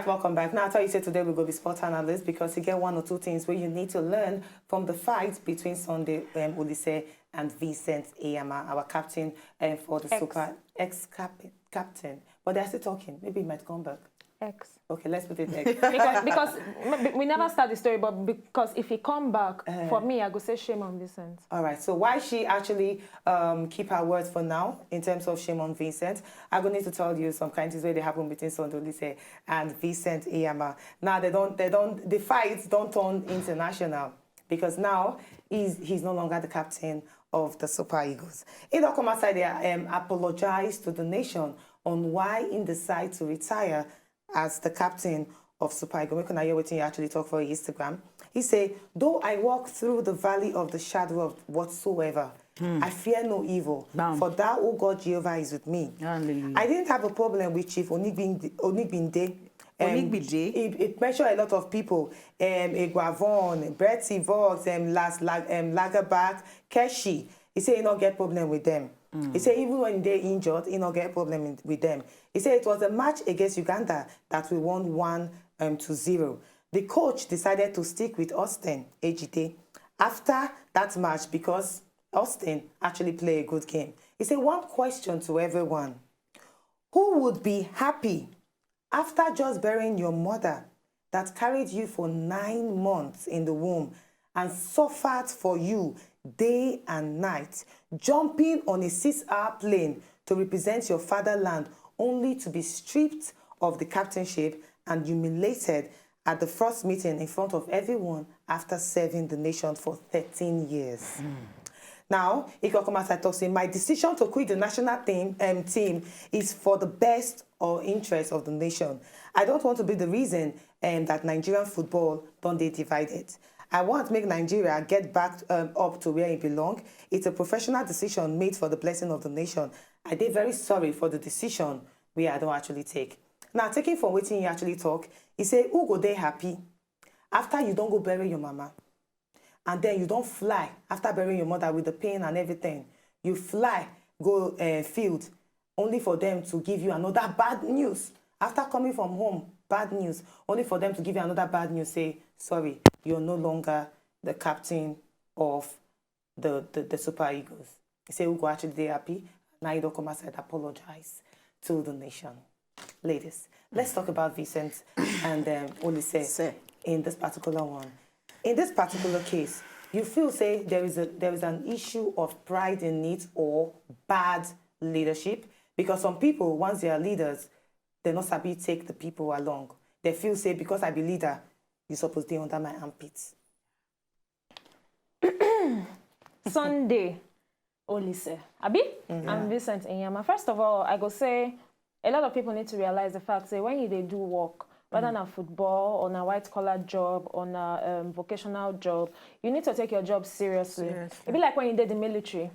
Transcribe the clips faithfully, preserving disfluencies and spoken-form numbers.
Welcome back. Now, I tell you say today we go be sport analyst because you get one or two things where you need to learn from the fight between Sunday um, Olise and Vincent Eyama, our captain um, for the Ex. Super ex captain. But they're still talking. Maybe he might come back. X. Okay, let's put it X. Because, because m- we never start the story, but because if he come back, Uh. for me, I go say shame on Vincent. All right, so why she actually um, keep her words for now in terms of shame on Vincent? I'm going to tell you some kind of things where they happen between Sunday Olise and Vincent Eyama. Now they don't, they don't, the fights don't turn international because now he's he's no longer the captain of the Super Eagles. He don't come outside there and um, apologize to the nation on why he decided to retire as the captain of Super Eagles. Make una hear wetin he actually talk for Instagram. He say, "Though I walk through the valley of the shadow of whatsoever, I fear no evil. Bam. For thou, O God Jehovah, is with me." Hallelujah. I didn't have a problem with Chief Onigbinde. Onigbinde. Um, Onigbinde? It, it mentioned a lot of people. Um, Iguavon, Bertie Vogt, um, Lars Lag, um, Lagerback, Keshi. He say he not get problem with them. He say even when they injured, he not get problem in, with them. He say it was a match against Uganda that we won one um, to zero. The coach decided to stick with Austin Ejide after that match because Austin actually played a good game. He said one question to everyone: who would be happy after just burying your mother that carried you for nine months in the womb and suffered for you day and night, jumping on a six-hour plane to represent your fatherland, only to be stripped of the captainship and humiliated at the first meeting in front of everyone after serving the nation for thirteen years? Now, Ike Okomasa talks say, "My decision to quit the national team, um, team is for the best or interest of the nation. I don't want to be the reason um, that Nigerian football don't dey divided. I want make Nigeria get back um, up to where it belong. It's a professional decision made for the blessing of the nation. I dey very sorry for the decision wey I don't actually take." Now, taking from wetin he actually talk, he say, "Who go dey happy after you don't go bury your mama, and then you don't fly after burying your mother with the pain and everything? You fly go uh, field only for them to give you another bad news after coming from home. Bad news, only for them to give you another bad news. Say sorry, you're no longer the captain of the the, the Super Eagles." He say, "Who go actually dey happy?" Now he don't come outside apologize to the nation. Ladies, let's talk about Vincent and um, Olise Sir. in this particular one. In this particular case, you feel say there is a there is an issue of pride in it or bad leadership, because some people, once they are leaders, they not sabi take the people along. They feel say because I be leader, you supposed to be under my armpits. Sunday Olise, Abi? And Vincent Eyama. First of all, I go say a lot of people need to realize the fact say when you dey do work, whether na football or na white collar job or na um, vocational job, you need to take your job seriously. Seriously. It be like when you did the military.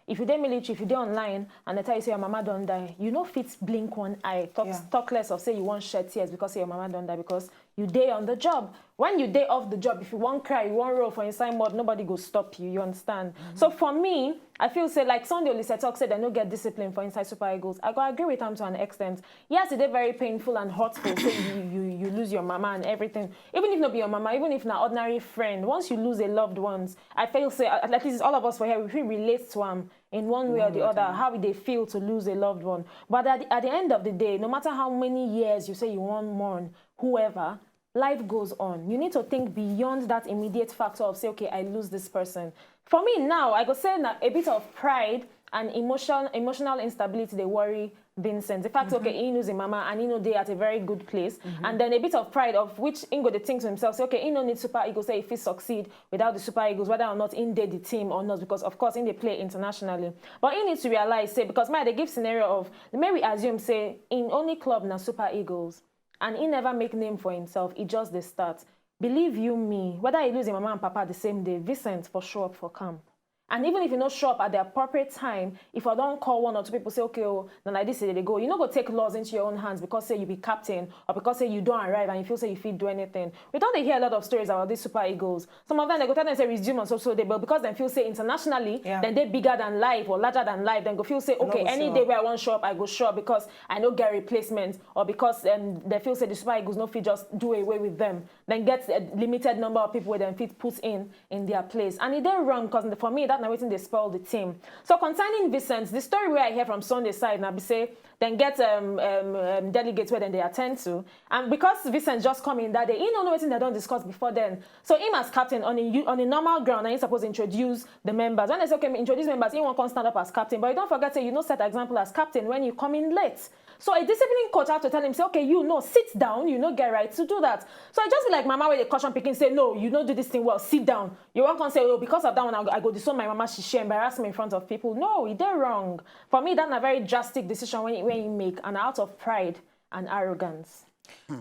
If you dey military, if you dey online and they tell you say your mama don't die, you no fit blink one eye. Talk, Yeah. talk less of say you want shed tears because say your mama don't die, because you dey on the job. When you dey off the job, if you want cry, you want roll for inside mud, nobody go stop you. You understand? So for me, I feel say like Sunday Olise talk say they no get discipline for inside Super Eagles. I go agree with him to an extent. Yes, it is very painful and hurtful. Say you, you you lose your mama and everything. Even if not be your mama, even if na ordinary friend, once you lose a loved ones, I feel say at at least all of us for here we feel relate to am in one way or the other, how they feel to lose a loved one. But at the, at the end of the day, no matter how many years you say you want mourn whoever, life goes on. You need to think beyond that immediate factor of say, okay, I lose this person. For me now, I go say na a bit of pride and emotion, emotional instability they worry Vincent. The fact, okay, he knows a mama and he know they at a very good place. And then a bit of pride of which he go dey think to himself, say, okay, he no need Super Eagles, say if he succeed without the Super Eagles, whether or not in dey the team or not, because of course in they play internationally. But he needs to realize, say, because my they give scenario of, may we assume, say, in only club na Super Eagles, and he never make name for himself, he just the start. Believe you me, whether he lose him mama and papa the same day, Vincent for show up for camp. And even if you no show up at the appropriate time, if I don call one or two people say, "Okay, oh, na like this e dey go," you no go take laws into your own hands because say you be captain or because say you don arrive and you feel say you fit do anything. We don dey hear a lot of stories about these Super Eagles. Some of them, they go tell them say, "Resume on so so day," but because dem feel say internationally, Yeah. then they bigger than life or larger than life, then go feel say, "Okay, go any show day up. Where I wan show up, I go show up because I no get replacement," or because um, they feel say the Super Eagles no fit just do away with them. Then get a limited number of people wey dem fit put in in their place. And e dey wrong because for me, that na wetin dey spoil the team. So concerning Vincent, the story wey I hear from Sunday side na be say dem get um, um, um, delegates wey dem dey attend to. And because Vincent just come in that day, he no know wetin dem don discuss before then. So him as captain on a, u- on a normal ground, na him suppose introduce the members. When they say, "Okay, introduce members," he wan come stand up as captain. But you don forget say you no set example as captain when you come in late. So a disciplined coach have to tell him say, "Okay, you no, sit down. You no get right to do that." So it just be like mama wey dey caution pikin say, "No, you no do this thing well. Sit down." You wan come say, "Oh, because of that one, I go, I go disown my mama. She, she embarrass me in front of people." No, e dey wrong. For me, that na very drastic decision when when you make, and out of pride and arrogance.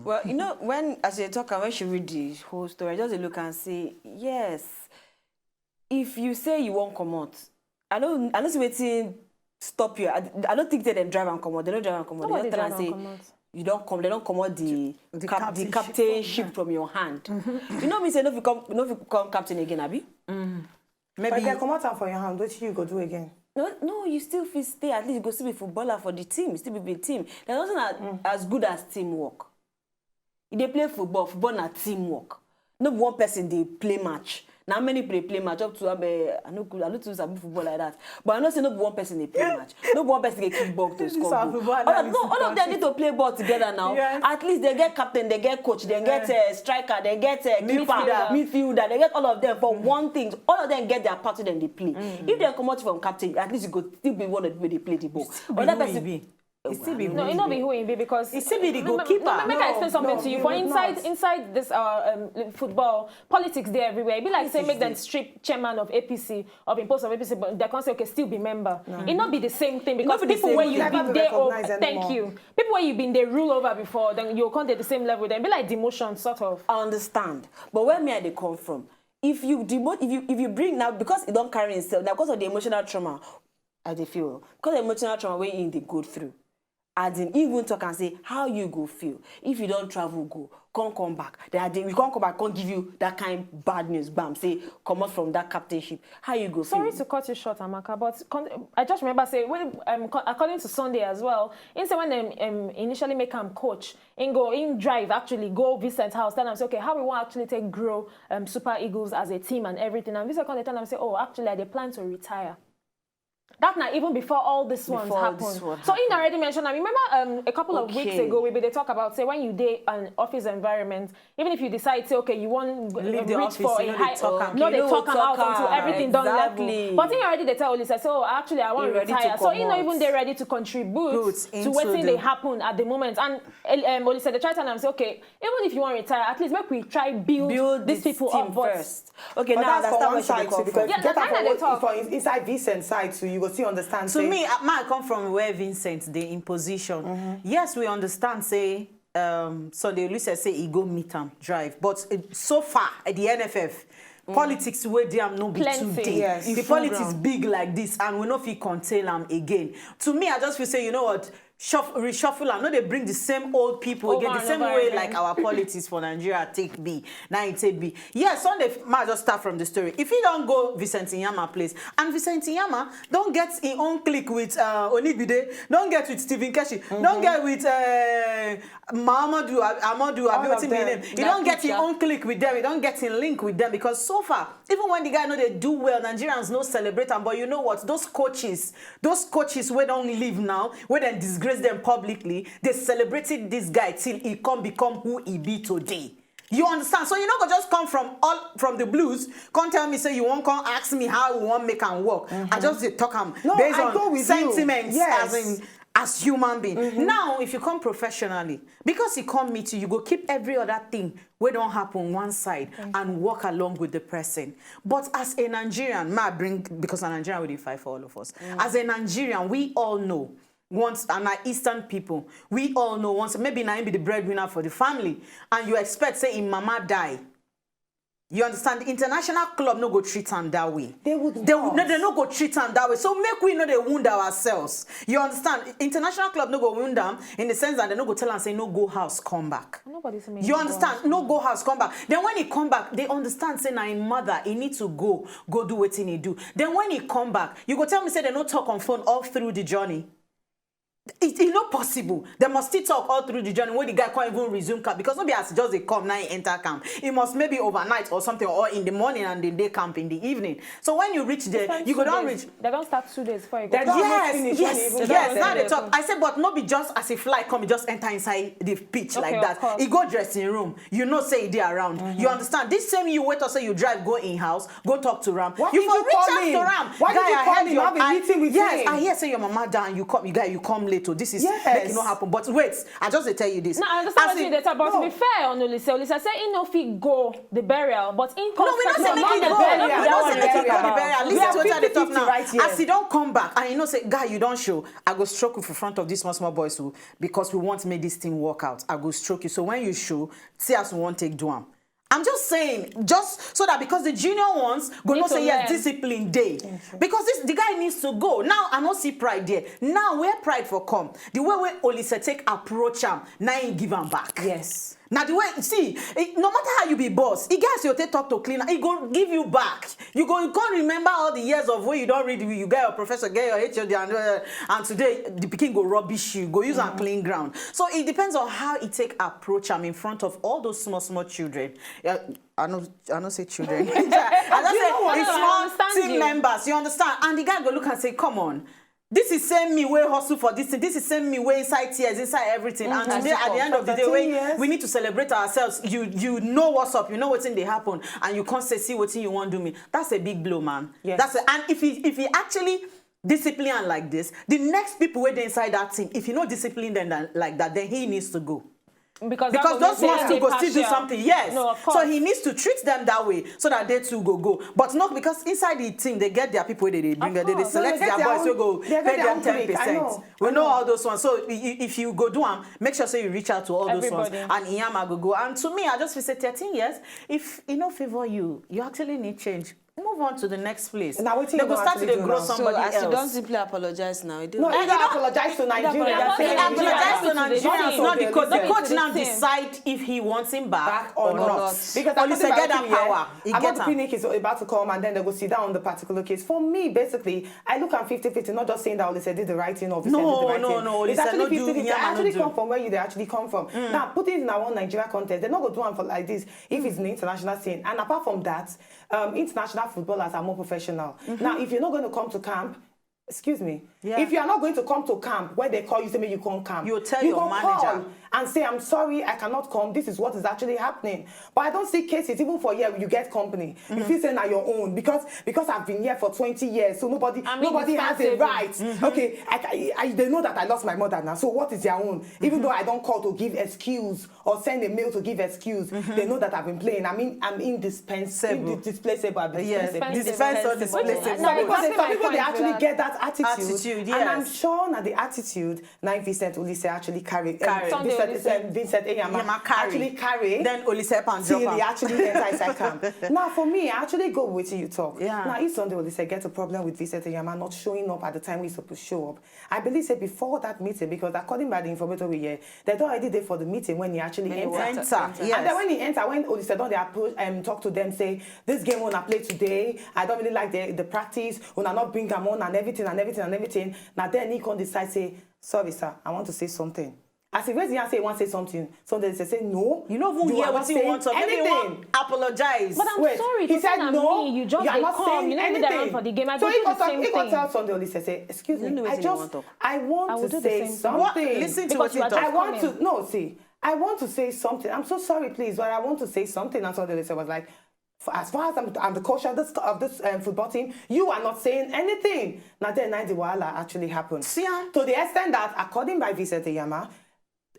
Well, you know, when, as you talk, and when she read the whole story, I just dey look and say, yes, if you say you wan comot, I no, I no see wetin stop you. I, I no think say dem drive am comot. Dem no drive am comot. Nobody Dem just tell drive am am say comot. You don come. Dem don comot the, The cap, the captainship captainship from your hand. You know me say no fit come, no fit come captain again, abi? But Maybe dem comot am for your hand, wetin you go do again? No, no, you still fit stay. At least you go still be footballer for the team. You still be big team. There's nothing as, as good as teamwork. You dey play football. Football na teamwork. No be one person dey play match. Na many people dey play match up to, um, eh, I no good, I no too sabi football like that. But I know say no be one person dey play match. No be one person dey kick ball to This score our goal. football All of, no, analysis all of them person. Need to play ball together now. Yes. At least they get captain, they get coach, they get uh, striker, they get uh, keeper, Midfielder. Midfielder, they get all of them for one thing. All of them get their part dem dey play. If dem comot from captain, at least you go still be one of the people dey play the ball. Be Other who e person, be. E still be No, e no be who e be because E still be the ma- ma- goalkeeper. ma- Make I explain something No, to you. no, For no, inside not. Inside this uh, um, football, politics dey everywhere. E be like say Politics make them dey. Strip chairman of A P C, of im post of A P C, but they come say, "Okay, still be member." E no be the same thing no because be the people same wey thing. you Never be be dey over. recognized Thank anymore. You. People wey you been dey rule over before, then you come dey the same level. Then be like demotion, sort of. I understand. But where me I dey come from, if you demote, if you if you bring now, because e don carry himself now because of the emotional trauma, I dey feel because of the emotional trauma wey he dey go through. As in, he even talk and say, "How you go feel if you don travel go, come come back? Then I dey, we come come back, come give you that kind bad news, bam, say comot from that captainship. How you go Sorry feel?" To cut you short, Amaka, but con- I just remember say when um, co- according to Sunday as well, he say when dem um, initially make am coach, he go in drive actually go Vincent house, tell am say, "Okay, how we wan actually take grow um, Super Eagles as a team and everything?" And Vincent come dey tell am say, "Oh, actually, I dey plan to retire." That na even before all these ones Before all happen. This one So in happen. Already mentioned, I remember um, a couple of weeks Okay. Ago we been dey talk about say when you dey an office environment, even if you decide say, "Okay, you wan Leave um, the reach office, for you a no dey high," talk am. no You dey no talk go am talk out until am. Everything don level. Exactly. But he already dey tell Olise say, "Oh, actually, I wan He ready to retire." So he no comot. Even dey ready to contribute Good to into wetin the- dey happen at the moment. And um, Olise dey try tell am say, "Okay, even if you wan retire, at least make we try build, Build these this people team up." But first. Okay, But now I that's for understand one where she side dey come too, from. because Yeah, get that's am why for, they talk. for in- inside Vincent side too, you go still understand. To Say, me, uh, my come from where Vincent dey in position. Yes, we understand say um, Sunday Olise say he go meet am drive, but uh, so far at the N F F, politics wey dey am no be Plenty. Today. Yes. The Full politics ground. Big like this, and we no fit contain am again. To me, I just feel say, you know what, shuff, reshuffle am. No dey bring the same old people Over again, the and same over way again. Like our politics for Nigeria take be. Now it take be. Yes, Sunday, ma just start from the story. If he don go Vincent Nyama place, and Vincent Nyama don get his own clique with uh, Onigbide, don get with Stephen Keshi, don get with uh, Muhammadu Amadu, abi All of wetin be them. Name. He don get his own clique with them. He don get his link with them because so far, even when the guy no dey do well, Nigerians no celebrate am. But you know what? Those coaches, those coaches wey don leave now, wey dem disgrace them publicly, they celebrated this guy till he come become who he be today. You understand? So you no go just come from all from the blues, come tell me say you wan come ask me how we wan make am work. I just dey talk am No, based I on go with you. Sentiments Yes. as in as human being. Now, if you come professionally, because he come meet you, you go keep every other thing wey don happen one side and work along with the person. But as a Nigerian, ma bring because a Nigerian wey dey fight for all of us. As a Nigerian, we all know once and na Eastern people, we all know once maybe na him be the breadwinner for the family, and you expect say him mama die. You understand? The international club no go treat am that way. They would They would, no, not. they no go treat am that way. So make we no dey wound ourselves. You understand? International club no go wound am in the sense that they no go tell am say no go house, come back. Nobody say me You no go understand? house. No go house, come back. Then when he come back, they understand say na him mother, he need to go, go do wetin he do. Then when he come back, you go tell me say they no talk on phone all through the journey. It, it not possible. They must still talk all through the journey when the guy can't even resume camp, because maybe as he just dey come now he enter camp. It must maybe overnight or something, or in the morning and then day camp in the evening. So when you reach there, Spend you go two don days. Reach. They don start two days before you go. That- Don't almost Yes, finish when yes, you even yes. get Now there. They talk. I said, but not be just as a fly come, you just enter inside the pitch Okay, like of that. Course. He go dressing room. You know, say they around. You understand? This same you wait or say you drive go in house, go talk to Ram. Why you did for you reach call out him? To Ram. Why did Guy, you I call heard him? your Have a I- meeting with yes, him. I hear say your mama down. You come, you guy, you come late. Oh, this is Yes. Make it not happen. But wait, I just dey tell you this. No, I understand As what you in- dey talk, but No. To be fair on Olise, Olise say he no fit go the burial, but he No, we don't say No, make not it the go. burial, We don't say not make the it go the burial. burial. We Listen are to what they talk fifty fifty now. right here. As he don't come back, and you know say, guy, you don't show. I go stroke you for front of this small small boys too, because we want make this thing work out. I go stroke you. So when you show, see as we want take do am. I'm just saying, just so that, because the junior ones go Need no to say yes, learn. Discipline day. Because this the guy needs to go. Now I no see pride there. Now where pride for come? The way where Olise take approach am, now he give am back. Yes. Now the way, see, it, no matter how you be boss, he gets your take talk to clean, he go give you back. You go, you can't remember all the years of where you don't read, you get your professor, get your H O D, and, uh, and today the pikin go rubbish you, go use and clean ground. So it depends on how he take approach am in front of all those small small children. Yeah, I know, I know say children. I don't You know what? say it's I small understand team you. Members. You understand? And the guy go look and say, come on. This is same me wey hustle for this thing. This is same me wey inside tears, inside everything. And Mm-hmm. today, at the end of the day, Thirteen wey years. We need to celebrate ourselves. You you know what's up. You know wetin dey happen, and you can't say see wetin you want do me. That's a big blow, man. Yes. That's a, and if he if he actually discipline am like this, the next people wey dey inside that team, if you no discipline them than, like that, then he needs to go. because Because those ones too go still do something, yes. No, of course. So he needs to treat them that way so that they too go go. But not because inside the team they get their people they, they bring, Of they, they course. select No, they their get boys their wey go own- they get pay their them own ten clique, I percent. Know. We I know know. All those ones. So i- i- if you go do am, make sure say you reach out to all those ones. Everybody. And Iyama go go. And to me, I just feel say thirteen years, if e no favor you, you actually need change. Move on to the next place. Now, wetin They you go wan start to actually dey do grow now? So somebody as you don else. simply apologize now, you do. No, Right? either apologize to Nigeria. apologize He to apologized to Nigeria. It's not the coach. The Nothing coach to now the team. Decide if he wants him back, Back or or not. not. Because Olise according get to that you, power. He get Amadu am. Pinnick is about to come and then they go sit down on the particular case. For me, basically, I look at fifty fifty, not just saying that Olise did the right thing or Olise No, did the right no, thing. no, It's Olise actually no do, fifty fifty. Iyama I no actually do. Come from where you they actually come from. Now, putting in our own Nigeria context, they're not going to do one for like this if it's in the international scene. And apart from that, um, international footballers are more professional. Now, if you're not going to come to camp, excuse me, Yeah. If you are not going to come to camp, when they call you, say, "May you come camp," You tell you your go manager. Call and say, "I'm sorry, I cannot come. This is what is actually happening." But I don't see cases, even for here, you get company. You feel say na your own because because I've been here for twenty years, so nobody I mean, nobody has a dispensable. Right. Okay, I, I, I, they know that I lost my mother now. So what is their own? Even though I don't call to give excuse or send a mail to give excuse, they know that I've been playing. I mean, I'm indispensable. Sable. Indi- displaceable. I've been Yes, dispensable. dispense or Dispensable. displaceable. Now, because That's some my people they point, actually Vlad. Get that attitude, Attitude, and I'm yes. Sure that the attitude now Vincent Olise actually carry. Carry. Um, Vincent, um, Vincent Eyama Eyama carry. Actually carry. Then Olise help and Till drop he am. Actually enter inside camp. Now for me, I actually go with you talk. Yeah. Now if Sunday Olise get a problem with Vincent Eyama not showing up at the time he's supposed to show up, I believe say before that meeting, because according by the information we hear, they don't already there for the meeting when he actually When he enter. went Enter, yes. And then when he enter, when Olise don dey approach, um, talk to them, say, "This game una play today, I don't really like the, the practice, una not bring am on and everything and everything and everything." Now then he come decide say, "Sorry, sir, I want to say something." As he raise his hand say he want say something, Sunday Olise say, "No, You no even you hear are not wetin you saying want to. Maybe you anything." want apologize. But I'm Wait, sorry he to said say na no, me. You just you are dey not come. Saying You never anything. Dey around for the game. I So go he do go the talk, same he go thing. Tell Sunday Olise say, "Excuse You me, know I wetin you just, want talk. I want I will to do the say same thing. Something." What? Listen to Because what you he are talk. just I want coming. To no see. I want to say something. I'm so sorry, please, but I want to say something. And Sunday Olise was like, "For as far as I'm, I'm the coach of this of this um, football team, you are not saying anything." Now then, now the wahala actually happened. See am? To the extent that, according by Vincent Eyama,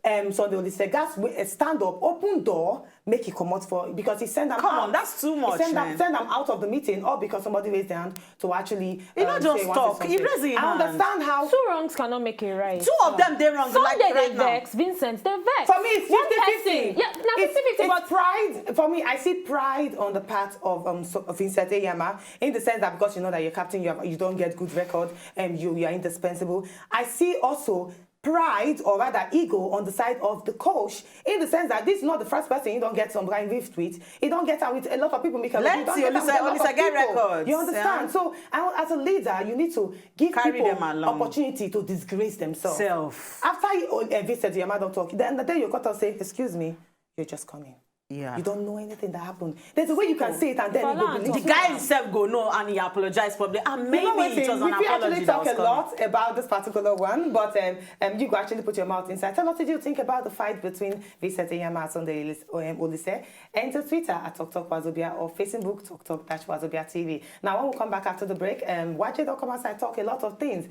um, Sunday Oliseh gatz stand up, open door, make e comot for, because he send am. Come on, that's too much. Send am out of the meeting, all because somebody raised their hand to actually. You know, just talk. He raised his hand. I understand how two wrongs cannot make a right. Two of them dey wrong. Sunday dey vex, Vincent dey vex. For me, it's fifty fifty. Yeah, na fifty fifty. But pride for me, I see pride on the part of um Vincent Enyeama, in the sense that because you know that you're captain, you have, you don't get good record, and you you are indispensable. I see also pride, or rather ego, on the side of the coach, in the sense that this is not the first person you don't get some kind of rift with. You don't get out with a lot of people because you don't get out with a lot of people. You understand? So as a leader, you need to give people opportunity to disgrace themselves. After you, uh, Vincent Enyeama don talk, then the day you cut out say, "Excuse me, you're just coming." Yeah. You don't know anything that happened. There's a way you can say it and then you go believe. The guy himself go know and he apologized publicly. And maybe it was an apology that was coming. We actually talk a lot about this particular one, but um, um, you go actually put your mouth inside. Tell us what you think about the fight between Vincent Enyeama and Sunday Oliseh. Enter Twitter at Talk Talk Wazobia or Facebook Talk Talk Dash Wazobia T V. Now, when we come back after the break, um, Waje don come outside talk a lot of things.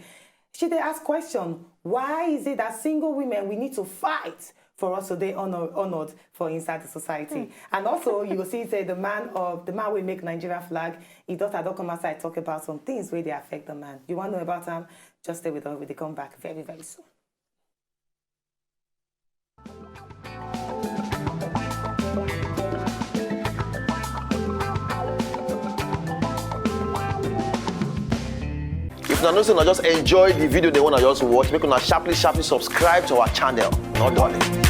She dey ask question, why is it that single women we need to fight for us to dey honor, honored for inside the society? And also, you go see say the man of the man wey make Nigeria flag, his daughter don come outside talk about some things wey dey affect the man. You wan know about am? Just stay with us. We dey come back very, very soon. If una know say una just enjoy the video, the one I just watch, make una sharply, sharply subscribe to our channel. No darling.